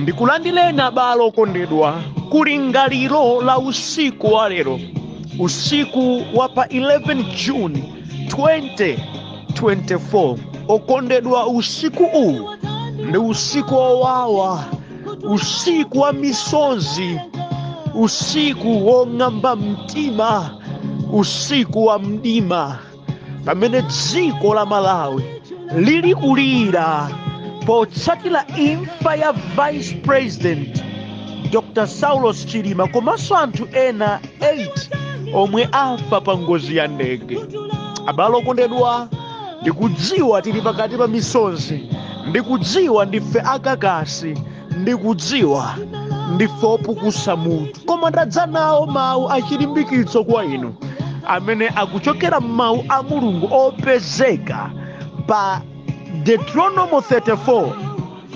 Ndikulandireni abale okondedwa kulingaliro la usiku wa lero, usiku wa pa 11 June 2024. Okondedwa, usiku uwu ndi usiku wowawa, usiku wa misonzi, usiku wong'amba mtima, usiku wa mdima, pamene dziko la Malawi lili kulira potsatira imfa ya Vice President Dr. Saulos Chilima komanso anthu ena 8 omwe afa pa ngozi ya ndege. Abale okondedwa, ndikudziwa tili pakati pa misonzi, ndikudziwa ndife akakasi, ndikudziwa ndife opukusa mutu, koma ndadza nawo mawu achilimbikitso kwa inu amene akuchokera m'mawu a Mulungu opezeka pa Deuteronomo 34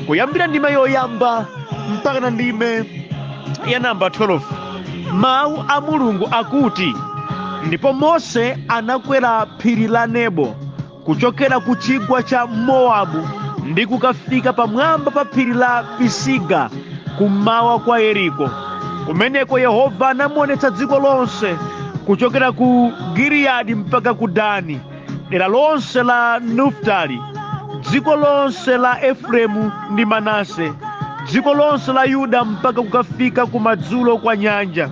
kuyambira ndime yoyamba mpaka na ndime ya namba 12. Mawu a Mulungu akuti, ndipo Mose anakwera phiri la Nebo kuchokera ku chigwa cha Mowabu ndi kukafika pamwamba pa phiri la Pisiga kummawa kwa Yeriko. Kumeneko Yehova anamuonetsa dziko lonse kuchokera ku Giliyadi mpaka ku Dani, dera lonse la Nafutali, dziko lonse la Efereimu ndi Manase, dziko lonse la Yuda mpaka kukafika kumadzulo kwa nyanja,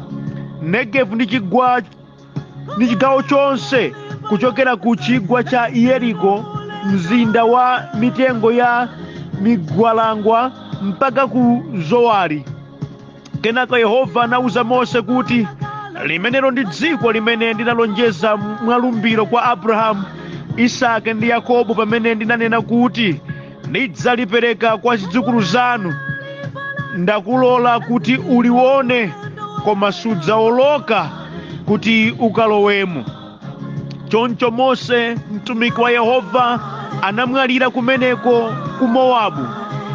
Negevu ndi chigwa ndi chigawo chonse kuchokera ku chigwa cha Yeriko, mzinda wa mitengo ya migwalangwa, mpaka ku Zowari. Kenaka Yehova anawuza Mose kuti, limenelo ndi dziko limene ndinalonjeza mwalumbiro kwa Abrahamu, Isake ndi Yakobo pamene ndinanena kuti ndidzalipereka kwa zidzukulu zanu. Ndakulola kuti ulione, koma sudzawoloka kuti ukalowemo. Choncho Mose mtumiki wa Yehova anamwalira kumeneko ku Mowabu,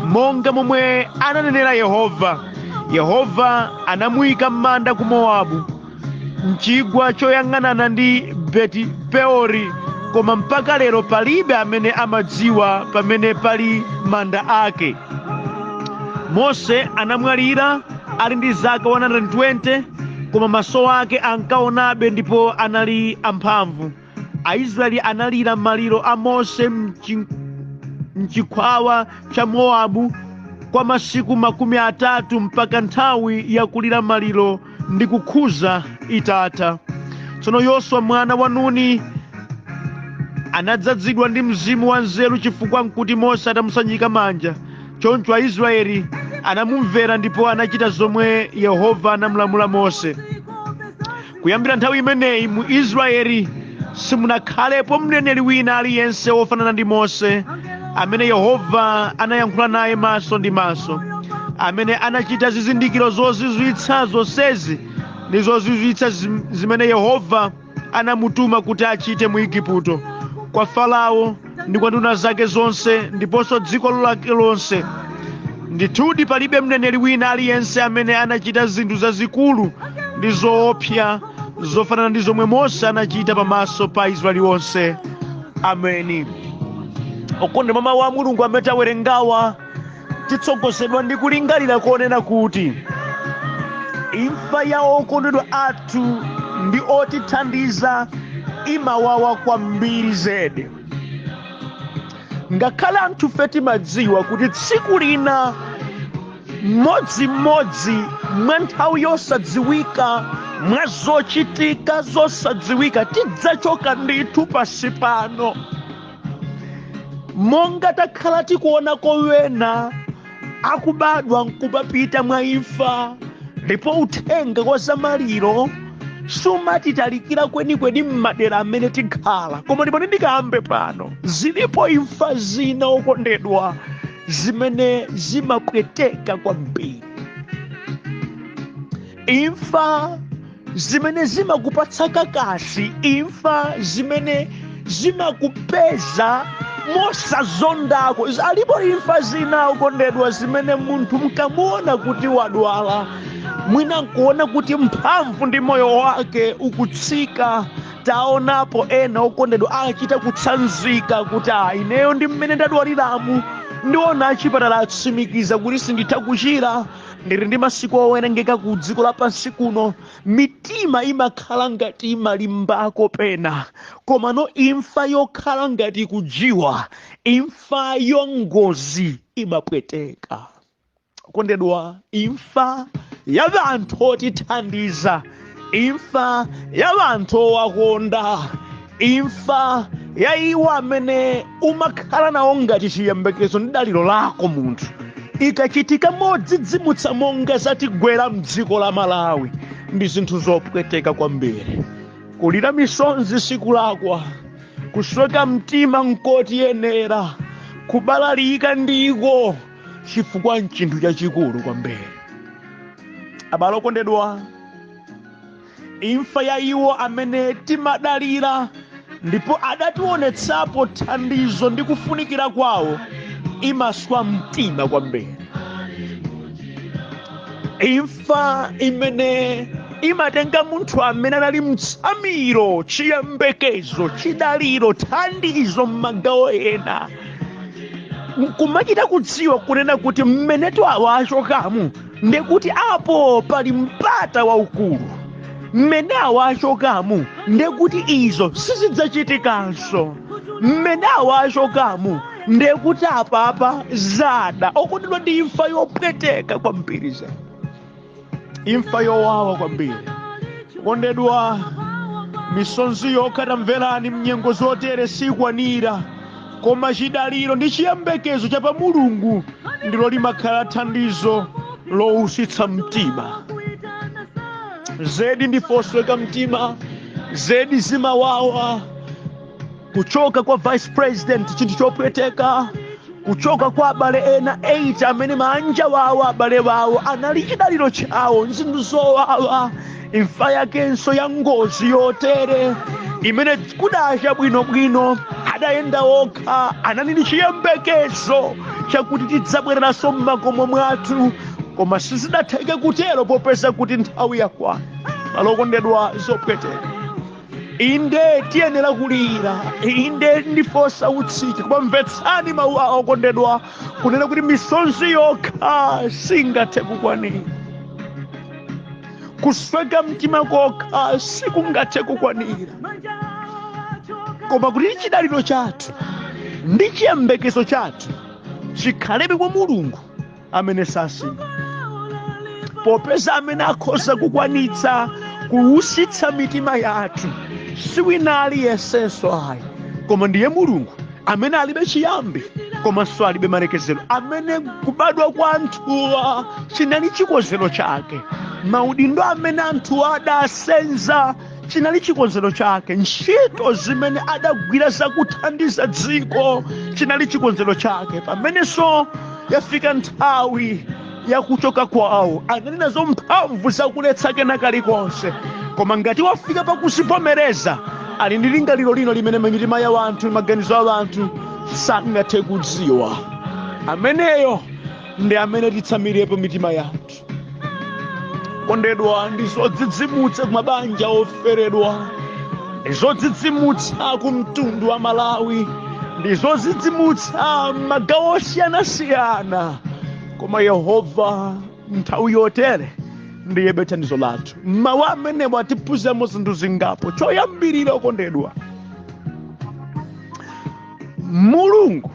monga momwe ananenera Yehova. Yehova anamuyika m'manda ku Mowabu, mchigwa choyang'anana ndi Beti Peori, koma mpaka lero palibe amene amadziwa pamene pali manda ake. Mose anamwalira ali ndi zaka 120, koma maso ake ankaonabe ndipo anali amphamvu. Aisraeli analira maliro a Mose mchikhwawa cha Mowabu kwa masiku 30 mpaka nthawi yakulira maliro ndi kukhuza itatha. Tsono Yoswa mwana wa Nuni anadzazidwa ndi mzimu wa nzeru, chifukwa nkuti Mose atamusanjika manja. Choncho Aisraeli anamumvera ndipo anachita zomwe Yehova anamulamula Mose. Kuyambira nthawi imeneyi mu Israeli simunakhalepo mneneri wina aliyense wofanana ndi Mose, amene Yehova anayankhula naye maso ndi maso, amene anachita zizindikiro zozizwitsa zonsezi ndi zozizwitsa zimene Yehova anamutuma kuti achite mu Igupto, kwa Farao ndi kwa nduna zake zonse ndiponso dziko lake lonse. Ndithudi palibe mneneri wina aliyense amene anachita zinthu zazikulu ndi zoopsa zofanana ndi zomwe Mose anachita pamaso pa Aisraeli onse. Ameni. Okondedwa, mawu a Mulungu amene tawerengawa titsogozedwa ndi kulingalira konena kuti imfa ya okondedwa athu ndi otithandiza imawawa kwambiri zedi. Ngakhale anthufe timadziwa kuti tsiku lina mmodzimmodzi mwa nthawi yosadziwika, mwa zochitika zosadziwika, tidzachoka ndithu pasi pano. Monga takhala tikuonako wena akubadwa nkupapita mwa imfa, ndipo uthenga wa zamaliro sumatitalikira kwenikweni m'madera amene tikhala. Koma ndipo ndikambe pano, zilipo imfa zina okondedwa zimene zimapweteka kwambiri, imfa zimene zimakupatsa kakasi, imfa zimene zimakupeza mosazondako. Alipo imfa zina okondedwa zimene munthu mkamuona kuti wadwala, mwina nkuona kuti mphamvu ndi moyo wake ukutsika. Taonapo ena okondedwa achita kutsanzika kuti ineyo ndi mmene ndadwaliramu, Ndiona achipatala atsimikiza kuti sinditha kuchira, ndili ndi masiku owerengeka ku dziko lapansi kuno. Mitima imakhala ngati imalimbako pena, komano imfa yokhala ngati kujiwa, imfa yongozi imapweteka. Kondedwa, imfa ya vanthu otithandiza, imfa ya vanthu owakonda, imfa ya iwo amene umakhala nawo ngati chiyembekezo ndi daliro lako munthu, ikachitika modzidzimutsa monga zatigwera mdziko la Malawi, ndi zinthu zopweteka kwambiri. Kulira misonzi sikulakwa, kusweka mtima nkotiyenera, kubalalika ndiko chifukwa nchinthu chachikulu kwambiri. Abale okondedwa, imfa ya iwo amene timadalira ndipo adationetsapo thandizo ndi kufunikira kwawo imaswa mtima kwambiri. Imfa imene imatenga munthu amene anali mtsamiro, chiyembekezo, chidaliro, thandizo m'magawo ena, nkumachita kudziwa kunena kuti mmenetu awa achokamu ndekuti apo pali mpata waukulu, mmene awa achokamu ndekuti izo sizidzachitikanso, mmene awa achokamu ndekuti apapa zada. Okondedwa, ndi imfa yopweteka kwambiri, za imfa yowawa kwambiri. Okondedwa, misonzi yokha tamverani mnyengo zotere sikwanira, koma chidaliro ndi chiyembekezo cha pa Mulungu ndilo limakhala thandizo lowusitsa mtima. Zedi ndifosweka mtima, zedi zimawawa. Kuchoka kwa vice president chinthu chopweteka, kuchoka kwa abale ena 8 amene manja wawo abale wawo anali chidaliro chawo, nzinthu zowawa. Imfa yakenso ya ngozi yotere imene kudacha bwinobwino adayenda okha, anali ndi chiyembekezo chakuti tidzabwereranso m'makomo mwathu, koma sizidatheke kutero popeza kuti nthawi yakwana. Malokondedwa, zopweteka. Inde tiyenera kulira, inde ndifosa utsiki, koma mvetsani mawu awo okondedwa kunena kuti misonzi yokha singathe kukwanira, kusweka mtima kokha sikungathe kukwanira, koma kuti chidaliro chathu ndi chiyembekezo chathu chikhalebe kwa Mulungu amene sasintha, popeza amene akhoza kukwanitsa kuwusitsa mitima yathu si wina aliyensenso ayi, koma ndiye Mulungu amene alibe chiyambi komanso alibe malekezero, amene kubadwa kwa anthuwa chinali chikonzero chake, maudindo amene anthuwa adasenza chinali chikonzero chake, ntchito zimene adagwira zakuthandiza dziko chinali chikonzero chake. Pamenenso yafika nthawi yakuchoka kwawo, anali nazo mphamvu zakuletsa kena kalikonse, koma ngati wafika pakuzivomereza, ali ndi lingaliro lino limene mitima ya wanthu, maganizo a wanthu sangathe kudziwa. Ameneyo ndi amene titsamirepo mitima yathu. Kondedwa, ndi zodzidzimutsa ku mabanja oferedwa, ndi zodzidzimutsa ku mtundu wa Malawi, ndi zodzidzimutsa magawo osiyanasiyana, koma Yehova nthawi yotere ndiyebe thandizo lathu. Mawu amenewo atiphunziramo zinthu zingapo. Choyambirira okondedwa, Mulungu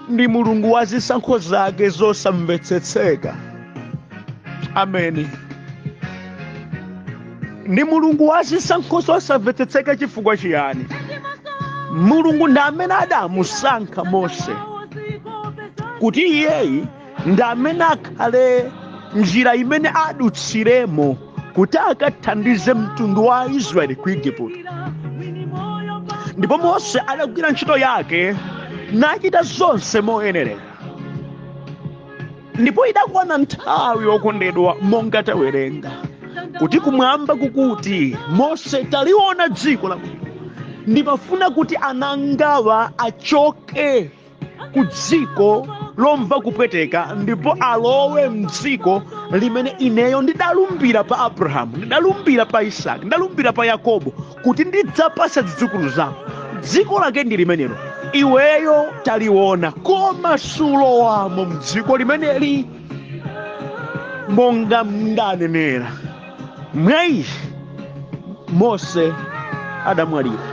ndi Mulungu wa zisankho zake zosamvetsetseka. Ameni. Ndi Mulungu wa zisankho zosamvetsetseka. Chifukwa chiyani? Mulungu ndi amene adamusankha Mose kuti iyeyi ndi amene akhale njira imene adutsiremo kuti akathandize mtundu wa Israeli ku Igupto. Ndipo Mose adagwira ntchito yake nachita zonse moyenerera, ndipo idakwana nthawi yokondedwa, monga tawerenga kuti kumwamba kukuti, Mose, taliona dziko labwino, ndimafuna kuti anangawa achoke ku dziko lomva kupweteka ndipo alowe mdziko limene ineyo ndidalumbira pa Abrahamu, ndidalumbira pa Isake, ndidalumbira pa Yakobo kuti ndidzapasa zidzukulu zako. Dziko lake ndi limenelo. Iweyo taliona, koma sulowamo mdziko limeneli monga mndanenera. Mwayi Mose adamwalira.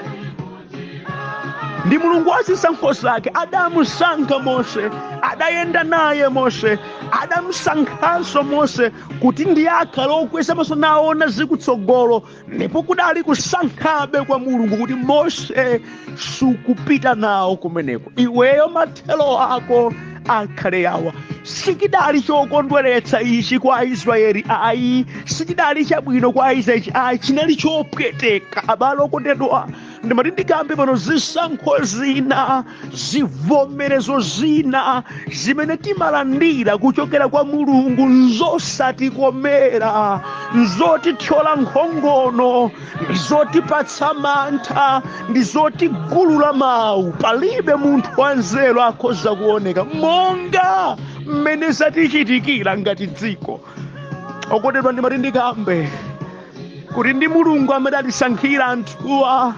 Ndi Mulungu wa zisankho zake adamusankha Mose, adayenda naye Mose, adamusankhanso Mose kuti ndiye akhale okweza maso naona zikutsogolo. Ndipo kudali kusankhabe kwa Mulungu kuti Mose sukupita nawo kumeneko, iweyo mathelo ako akhale yawa. Sichidali chokondweretsa ichi kwa Aisraeli ayi, sichidali chabwino kwa Aisraeli ayi, chinali chopweteka. Abale okondedwa, ndimati ndikambe pano zisankho zina, zivomerezo zina zimene timalandira kuchokera kwa Mulungu nzosatikomera, nzotithyola nkhongono, ndizotipatsa mantha, ndizotigulula mawu. Palibe munthu wanzeru akhoza kuoneka monga mmene zatichitikira ngati dziko. Okondedwa, ndimati ndikambe kuti ndi Mulungu amene atisankhira anthuwa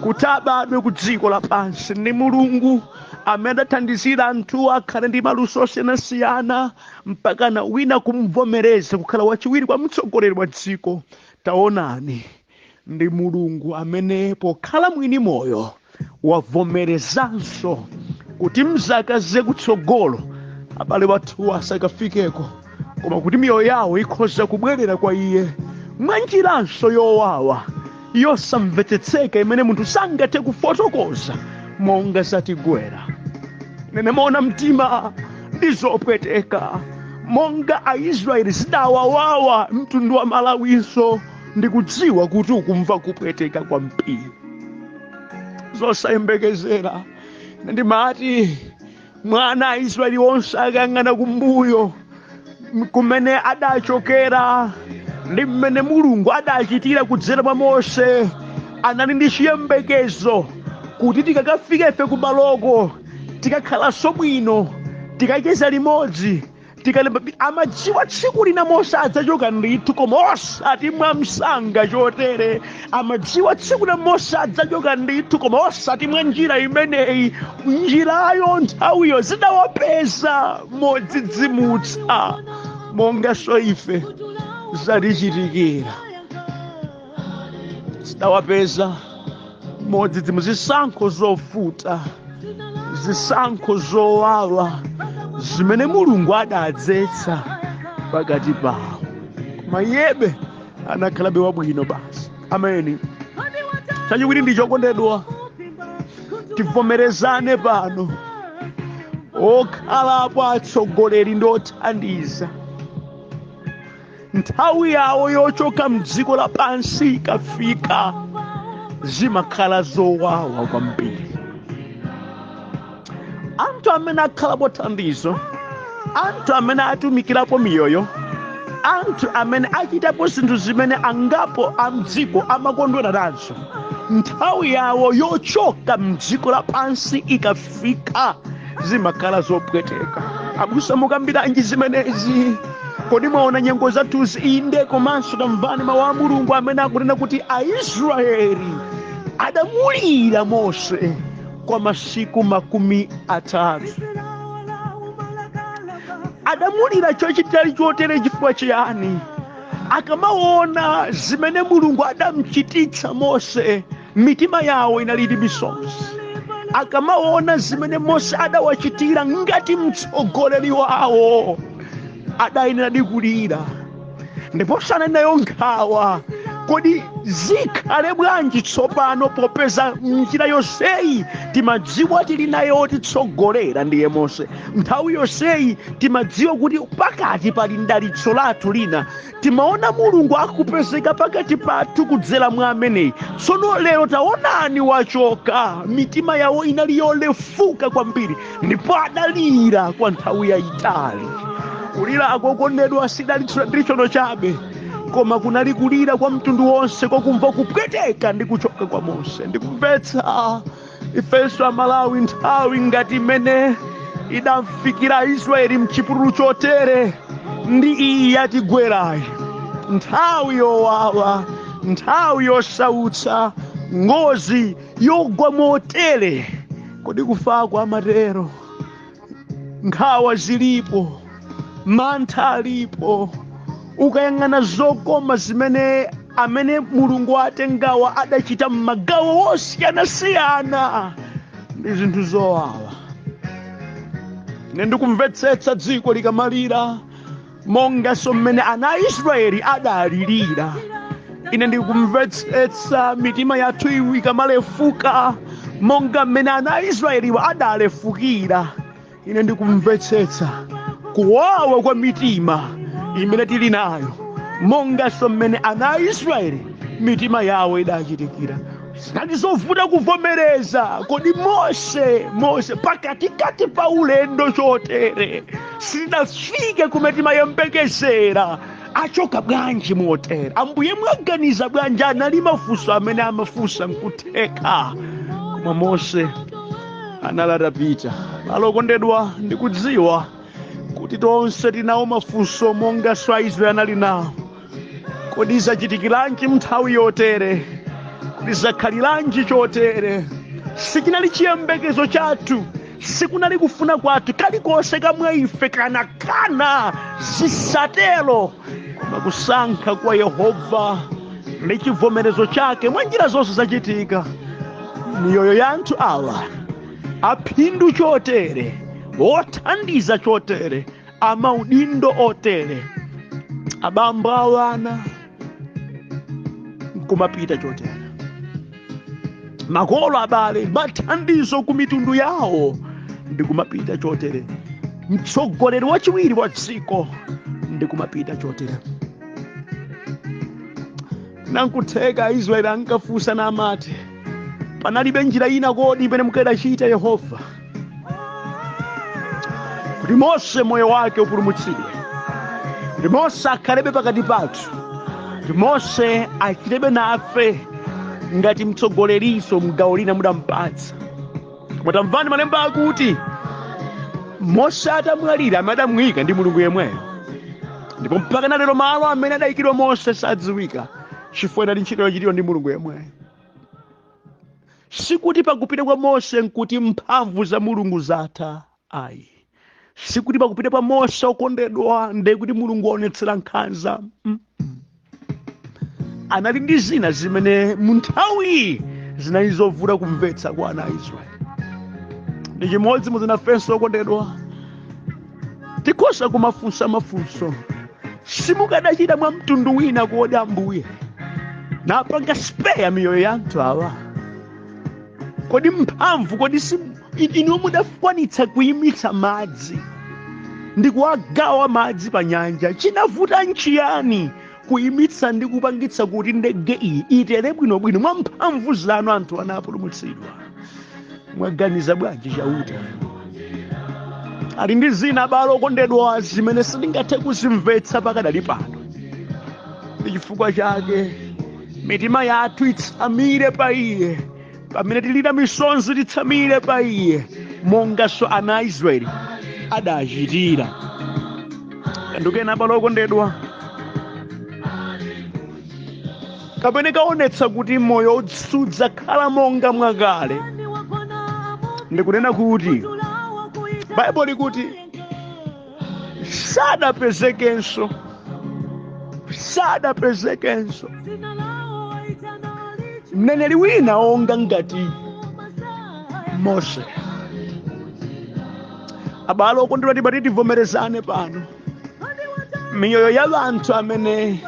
kuti abadwe ku dziko lapansi. Ndi Mulungu amene adathandizira anthuwa akhale ndi maluso osiyanasiyana mpakana wina kumvomereza kukhala wachiwiri kwa mtsogoleri wa dziko. Taonani, ndi Mulungu amene pokhala mwini moyo wavomerezanso kuti mzaka zakutsogolo abale wathu asakafikeko, koma kuti miyoyo yawo ikhoza kubwerera kwa iye mwanjiranso yowawa yosamvetsetseka imene munthu sangathe kufotokoza monga zatigwera. Nene mona mtima ndi zopweteka monga Aisraeli zidawawawa, mtundu wa Malawinso ndikudziwa kuti ukumva kupweteka kwambiri zosayembekezera. Ndimati mwana Aisraeli onse akayang'ana kumbuyo kumene adachokera ndi mmene Mulungu adachitira kudzera mwa Mose, anali ndi chiyembekezo kuti tikakafika ife kumaloko tikakhalanso bwino, tikacheza limodzi, tikalemba. Amadziwa tsiku lina Mose adzachoka ndithu, koma osati mwamsanga chotere. Amadziwa tsiku lina Mose adzachoka ndithu, koma osati mwa njira imeneyi. Njirayo nthawiyo zidawapeza modzidzimutsa, monganso ife zatichitikira, zidawapeza modzidzimutsa. Zisankho zovuta, zisankho zowawa zimene Mulungu adadzetsa pakati pawo, koma iyebe anakhalabe wabwino basi. Ameni. Chachiwiri ndi chokondedwa, tivomerezane pano, okhalapo atsogoleri ndi othandiza, nthawi yawo yochoka mdziko lapansi ikafika zimakhala zowawa kwambiri. Anthu amene akhalapo thandizo, anthu amene atumikirapo miyoyo, anthu amene achitapo zinthu zimene angapo a mdziko amakondwera nazo, nthawi yawo yochoka mdziko lapansi ikafika zimakhala zopweteka. Abusa, mukambiranji zimenezi? Kodi mwaona nyengo zathuzi? Inde, komanso tamvani mawu a Mulungu amene akunena kuti Aisraeli adamulira Mose kwa masiku 30. Adamulira chochitali chotere chifukwa chiyani? Akamaona zimene Mulungu adamchititsa Mose, mitima yawo inalili misozi. Akamaona zimene Mose adawachitira ngati mtsogoleri wawo, adayenera kulira. Ndiponso anali nayo nkhawa, kodi zikhale bwanji tsopano, popeza njira yonseyi timadziwa tili naye otitsogolera ndiye Mose, nthawi yonseyi timadziwa kuti pakati pali dalitso lathu lina, timaona Mulungu akupezeka pakati pathu kudzera mwa ameneyi, tsono lero taonani wachoka. Mitima yawo inali yolefuka kwambiri ndipo adalira kwa nthawi yayitali. Kulira akokondedwa sidali tsono chabe, koma kunali kulira kwa mtundu wonse kwakumva kupweteka ndi kuchoka kwa Mose. Ndikumvetsa ifenso Amalawi nthawi ngati imene idamfikira Israeli mchipululu chotere ndi iyi yatigwerayi, nthawi yowawa, nthawi yosautsa, ngozi yogwa motere Kodi kufako amatero? Nkhawa zilipo, mantha alipo. Ukayang'ana zokoma zimene amene Mulungu atengawa adachita m'magawo osiyanasiyana, ndi zinthu zowawa. Ine ndikumvetsetsa dziko likamalira monganso mmene ana a Israeli adalirira. Ine ndikumvetsetsa mitima yathu ikamalefuka monga mmene ana a Israeliwa adalefukira. Ine ndikumvetsetsa kuwawa kwa mitima imene tili nayo monganso mmene ana a Israeli mitima yawo idachitikira. Zinali zovuta kuvomereza. Kodi Mose pakatikati pa ulendo chotere sitinafike kumene timayembekezera, achoka bwanji motere? Ambuye mwaganiza bwanji? Anali mafunso amene amafunsa nkutheka, koma Mose anali atapita. Abale okondedwa, ndikudziwa kuti tonse tinawo mafunso monganso Aisraeli anali nawo. Kodi zachitikiranji nthawi yotere? Kodi zakhaliranji chotere? Sichinali chiyembekezo chathu, sikunali kufuna kwathu, kalikonse kamwa ife kanakana zisatero, koma kusankha kwa Yehova ndi chivomerezo chake mwa njira zonse zachitika. Miyoyo ya anthu awa aphindu chotere, othandiza chotere, amaudindo otere, abambo awana nkumapita chotere, makolo abale mathandizo ku mitundu yawo ndikumapita chotere, mtsogoleri wachiwiri wa dziko ndikumapita chotere. Nankutheka Aisraeli ankafunsa namati, panalibe njira ina kodi imene mukadachita Yehova kuti Mose moyo wake upulumutsidwe, kuti Mose akhalebe pakati pathu, kuti Mose achitebe nafe ngati mtsogoleriso mgawo lina mudampatsa? Koma tamvani malemba akuti Mose atamwalira, amene adamuyika ndi Mulungu yemweyo, ndipo mpaka na lero malo amene adayikidwa Mose sadziwika, chifukwa inali ntchito yochitidwa ndi Mulungu yemweyo. Sikuti pakupita kwa Mose nkuti mphamvu za Mulungu zatha, ayi. Sikuti pakupita kwa Mose okondedwa ndiye kuti Mulungu waonetsera nkhanza. Anali ndi zina zimene mu nthawi zinali zovuta kumvetsa kwa ana a Israeli. Ndi chimodzimodzi nafenso okondedwa, tikhoza kumafunsa mafunso, simukadachita mwa mtundu wina kodi Ambuye napanga spare miyoyo ya anthu awa? Kodi mphamvu, kodi inu mudakwanitsa kuyimitsa madzi ndi kuwagawa madzi pa nyanja? Chinavuta nchiyani kuyimitsa ndi kupangitsa kuti ndege iyi itere bwinobwino mwa mphamvu zanu anthu anapulumutsidwa? Mwaganiza bwanji Chauta? Ali ndi zina abale okondedwa zimene sitingathe kuzimvetsa pakadali pano. Ndi chifukwa chake mitima yathu itsamire pa Iye, pamene tilira misonzi titsamire pa Iye, monganso ana a Israeli adachitira. Kanthu abale okondedwa kapene kaonetsa kuti moyo sudzakhala monga mwakale, ndikunena kuti Baibulo likuti sadapezekenso mneneri wina onga ngati Mose. Abale okondedwa, tibati tivomerezane pano, miyoyo ya anthu amene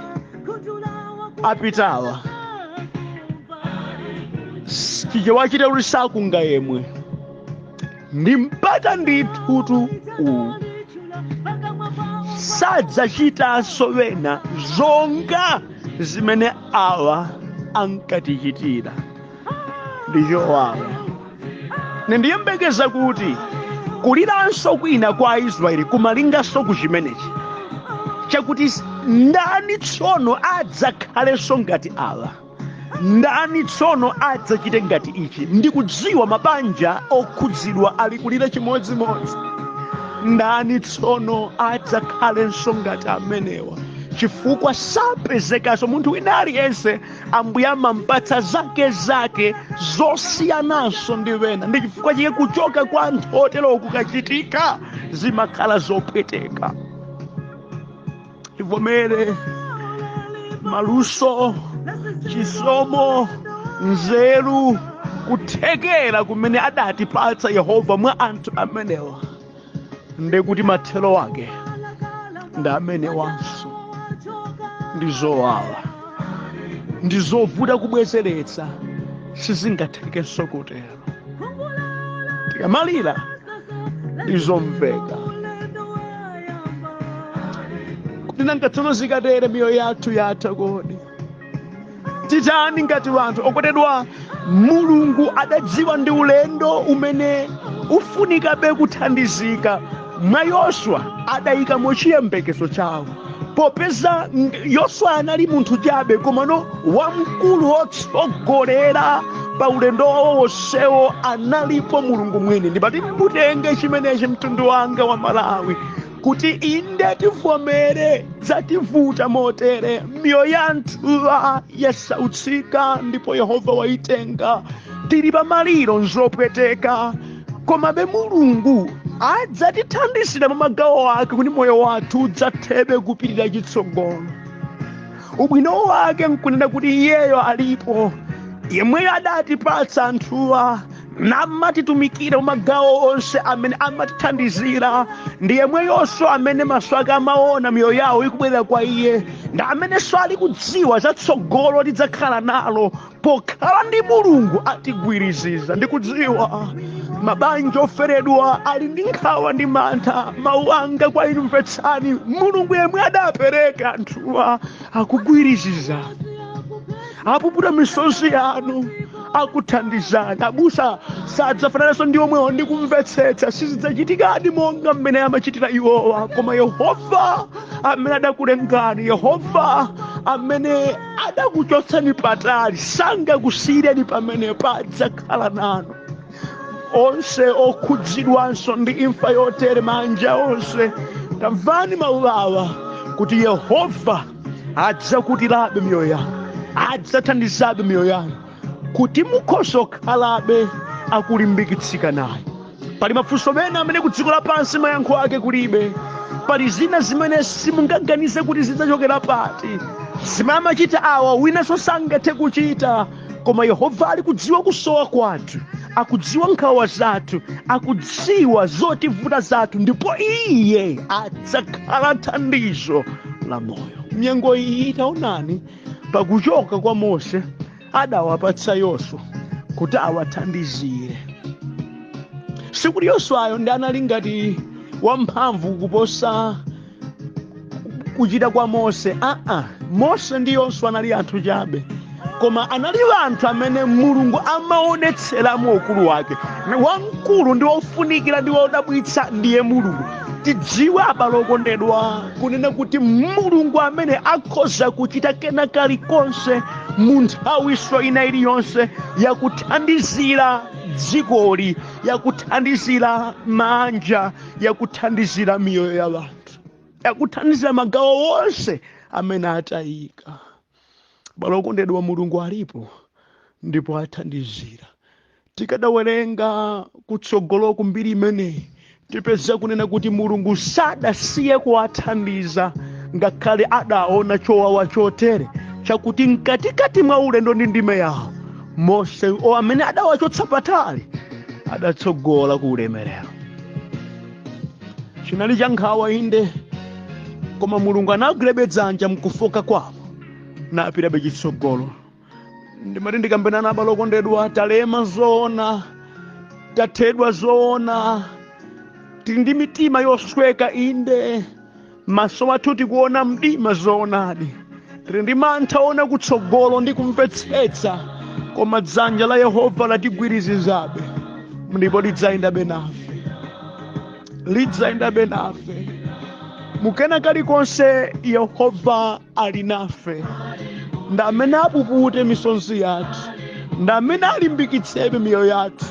apitawa chichewachita kuti sakunga yemwe ndi mpata ndithutu uwu, sadzachitanso wena zonga zimene awa ankatichitira. Ndi chowawa. Nindiyembekeza kuti kuliranso kwina kwa Aisraeli kumalinganso ku chimenechi chakuti ndani tsono adzakhalenso ngati awa, ndani tsono adzachite ngati ichi. Ndikudziwa mabanja okhudzidwa ali kulira chimodzimodzi, ndani tsono adzakhalenso ngati amenewa. Chifukwa sapezekanso munthu wina aliyense. Ambuye amampatsa zake zake zosiyananso ndi wena. Ndi chifukwa chike kuchoka kwa anthu otero kukachitika zimakhala zopweteka. Tivomere maluso, chisomo, nzeru, kuthekera kumene adatipatsa Yehova mwa anthu amenewa, ndekuti mathero ake ndi amenewanso. Ndi zowawa, ndi zovuta kubwezeretsa, sizingathekenso kutero. Tikamalira ndizomveka kuti nanga tsono zikatere miyoyo yathu yatha kodi titani ngati wanthu okondedwa? Mulungu adadziwa ndi ulendo umene ufunikabe kuthandizika. Mwa Yoswa adayikamo chiyembekezo chawo, popeza Yoswa anali munthu chabe, komano wamkulu wotsogolera pa ulendo wawo wonsewo analipo Mulungu mwini. Ndipati mutenge chimenechi, mtundu wanga wa Malawi, kuti inde tivomere zativuta motere, miyoyo yanthuwa yasautsika ndipo Yehova waitenga, tili pamaliro, nzopweteka, komabe Mulungu adzatithandizira mwa magawo ake kuti moyo wathu udzathebe kupitira chitsogolo. Ubwino wake nkunena kuti iyeyo alipo, yemweyo adatipatsa anthuwa namatitumikira magawo onse amene amatithandizira, ndi yemweyonso amene maso ake amaona miyoyo yawo ikubwerera kwa iye, ndi amenenso ali kudziwa zatsogolo tidzakhala nalo. Pokhala ndi Mulungu atigwiriziza. Ndikudziwa mabanja oferedwa ali ndi nkhawa ndi mantha. Mawu anga kwa inu, mvetsani, Mulungu yemwe adapereka anthuwa akugwiriziza, apuputa misozi yanu, akuthandizani. Abusa sadzafanananso ndi omwewo ndikumvetsetsa, sizidzachitikadi monga mmene amachitira iwowa, koma Yehova amene adakulengani, Yehova amene adakuchotsani patali, sangakusiyireni pamene padzakhala nanu. Onse okhudzidwanso ndi imfa yotere, manja onse, tamvani mawu awa kuti Yehova adzakutirabe miyoyo yanu, adzathandizabe miyoyo yanu kuti mukhoza kukhalabe akulimbikitsika naye. Pali mafunso ena amene ku dziko lapansi mayankho ake kulibe. Pali zina zimene simungaganize kuti zidzachokera pati. Zimene amachita awa winanso sangathe kuchita, koma Yehova ali kudziwa kusowa kwathu, akudziwa nkhawa zathu, akudziwa zotivuta zathu, ndipo iye adzakhala thandizo la moyo. Nyengo iyi taonani, pakuchoka kwa Mose adawapatsa Yoswa kuti awathandizire. Sikuti Yoswayo ndi anali ngati wamphamvu kuposa kuchita kwa Mose. Aa, Mose ndi Yoswa anali anthu chabe, koma anali anthu amene Mulungu amaonetseramo ukulu wake. Wamkulu ndi wofunikira ndi wodabwitsa ndiye Mulungu. Tidziwe abale okondedwa kunena kuti Mulungu amene akhoza kuchita kena kalikonse mu nthawiso ina iliyonse yakuthandizira dzikoli, yakuthandizira manja, yakuthandizira miyoyo ya anthu, yakuthandizira magawo onse amene atayika. Abale okondedwa, Mulungu alipo ndipo athandizira. Tikadawerenga kutsogolo kumbiri imeneyi, tipeza kunena kuti Mulungu sadasiye kuwathandiza ngakhale adaona chowawa chotere chakuti mkatikati mwa ulendo ndi ndime yawo, Mose o amene adawachotsa patali adatsogola ku ulemerero. Chinali cha nkhawa inde, koma Mulungu anagwirabe dzanja mkufoka kwawo napitabe chitsogolo. Ndimati ndikambenana, abale okondedwa, talema zoona, tathedwa zoona, tili ndi mitima yosweka inde, maso athu tikuona mdima zoonadi, tili ndi mantha ona kutsogolo ndi kumvetsetsa, koma dzanja la Yehova latigwirizizabe ndipo lidzayendabe nafe, lidzayendabe nafe mukena kalikonse. Yehova ali nafe, ndi amene apupute misonzi yathu, ndi amene alimbikitsebe miyoyo yathu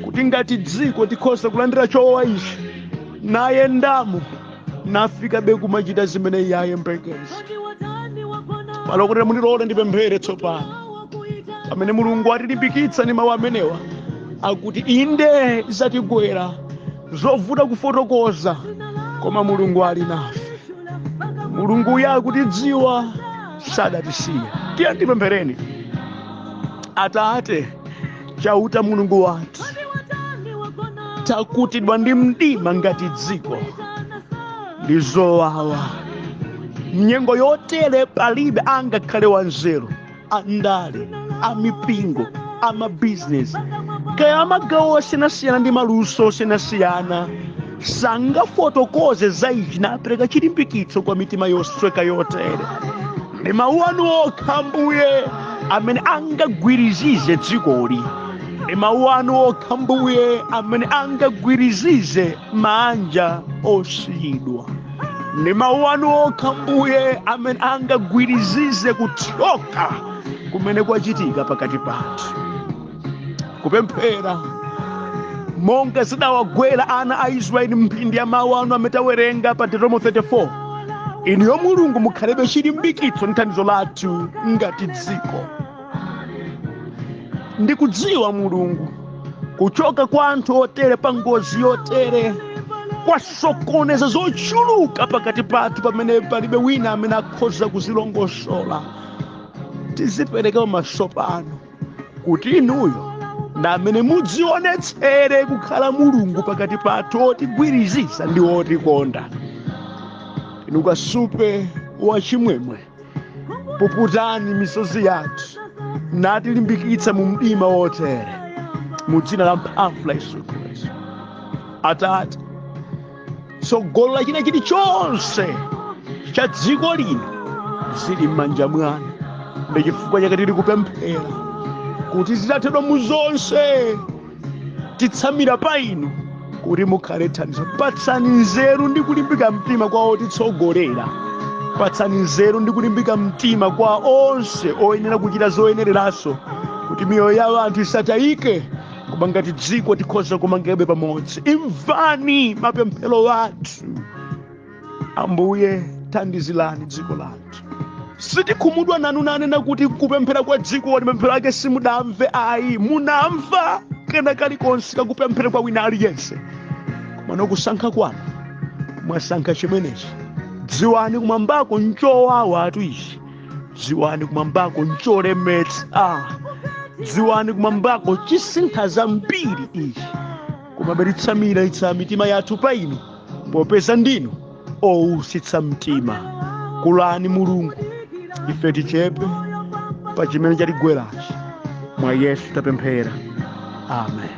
kuti ngati dziko tikhoza kulandira chowawa ichi nayendamo. Nafikabe kumachita zimene iye ayembekeza. Palo kuti mundilole ndipemphere tsopano, pamene Mulungu atilimbikitsa ndi mawu amenewa akuti inde zatigwera zovuta kufotokoza, koma Mulungu ali nafe. Mulungu uyo akutidziwa, sadatisiye. Tiye ndipemphereni. Atate Chauta Mulungu wathu, takutidwa ndi mdima ngati dziko ndi zowawa. Mnyengo yotere palibe angakhale wanzeru, andale, amipingo, amabizinesi, kaya amagawo osiyanasiyana ndi maluso osiyanasiyana, sangafotokoze za ichi napereka chilimbikitso kwa mitima yosweka yotere. Ndi mawu anu okha Ambuye amene angagwirizize dzikoli. Ndi mawu anu okha Ambuye amene angagwirizize manja osiyidwa. Ndi mawu anu okha Ambuye amene angagwirizize kuthyoka kumene kwachitika pakati pathu. Kupemphera monga zidawagwera ana a Israeli mphindi ya mawu anu amene tawerenga pa Deuteronomy 34, inuyo Mulungu mukhalebe chilimbikitso ndi thandizo lathu ngati dziko. Ndikudziwa Mulungu, kuchoka kwa anthu otere pa ngozi yotere kwasokoneza zochuluka pakati pathu, pamene palibe wina amene akhoza kuzilongosola. Tizipereka pamaso panu kuti inuyo ndi amene mudzionetsere kukhala Mulungu pakati pathu, otigwirizisa ndi otikonda. Inu kasupe wa chimwemwe, puputani misozi yathu natilimbikitsa mu mdima wotere, mu dzina la mphamvu la Yesu Khristu. Atate, tsogolo la china chilichonse cha dziko lino zili m'manja mwanu, ndi chifukwa chake tili kupemphera kuti zitathedwa mu zonse titsamira pa inu kuti mukhale thandizo. Patsani nzeru ndi kulimbika mtima kwa otitsogolera. Patsani nzeru ndi kulimbika mtima kwa onse oyenera kuchita zoyenereranso, kuti miyoyo ya anthu isatayike, koma ngati dziko tikhoza kumangebe pamodzi. Imvani mapemphero athu Ambuye, thandizirani dziko lathu. Sitikhumudwa nanu nanena kuti kupemphera kwa dziko mapemphero ake simudamve ayi. Munamva kena kalikonse kakupemphera kwa wina aliyense, koma nokusankha kwanu mwasankha chimenechi. Dziwani kumwambako nchowawa atu ichi, dziwani kumwambako ncholemetsa, dziwani kumwambako chisintha zambiri ichi, koma titsamira itsa mitima yathu pa inu, popeza ndinu owusitsa mtima. Kulani Mulungu, ife tichepe pa chimene chatigwerachi. Mwa Yesu tapemphera, amen.